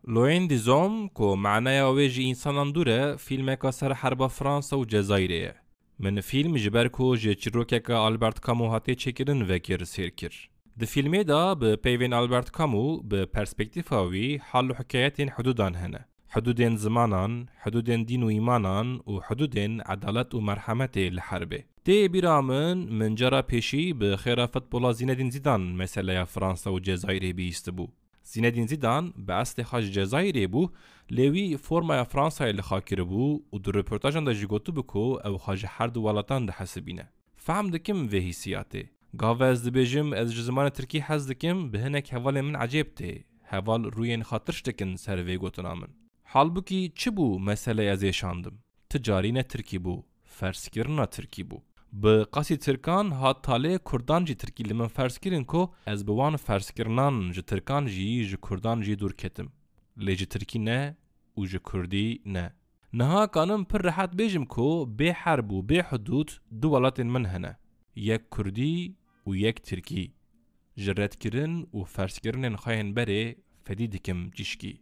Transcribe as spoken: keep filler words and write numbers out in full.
Loin des Hommes, ku maneya wê ji însanan dûr e, fîlmeka ser herba Fransa û Cezayirê ye. Min fîlm ji ber ku ji çîrokeke Albert Camus hatiye çêkirin vekir sêr kir. Di fîlmê de bi peyvên Albert Camus, bi perspektîfa wî, hal û hikayetên hidûdan hene. Hidûdên zimanan, hidûdên dîn û îmanan û hidûdên edalet û merhemetê li herbê. Tê bîra min, min cara pêşî bi xêra futbola Zinedine Zidane meseleya Fransa û Cezayirê bihîstibû. Zinedine Zidane bi eslê xwe ji Cezayirê bû, lê wî formaya Fransayê li xwe kiribû û di röportajan de jî gotibû ku ew xwe ji her du welatan dihesibîne. Fehm dikim vê hîsiyatê. Gava ez dibêjim ez ji zimanê tirkî hez dikim, bi hinek hevalên min ecêb tê. Heval rûyên xwe tirş dikin ser vê gotina min. Halbûkî çi bû meseleyê ez ê şandim? Ti carî ne tirkî bû, ferzkirina tirkî bû. Bi qasî tirkan hat talê kurdan jî tirkî li min ferz kirin ku ez bi wan ferzkirinan ji tirkan jî, ji kurdan jî dûr ketim. Lê ji tirkî ne û ji kurdî ne. Niha kanim pir rehet bêjim ku bê herb û bê hidûd du welatên min hene. Yek kurdî û yek tirkî. Ji redkirin û ferzkirinên xwe yên berê fedî dikim cîşkî.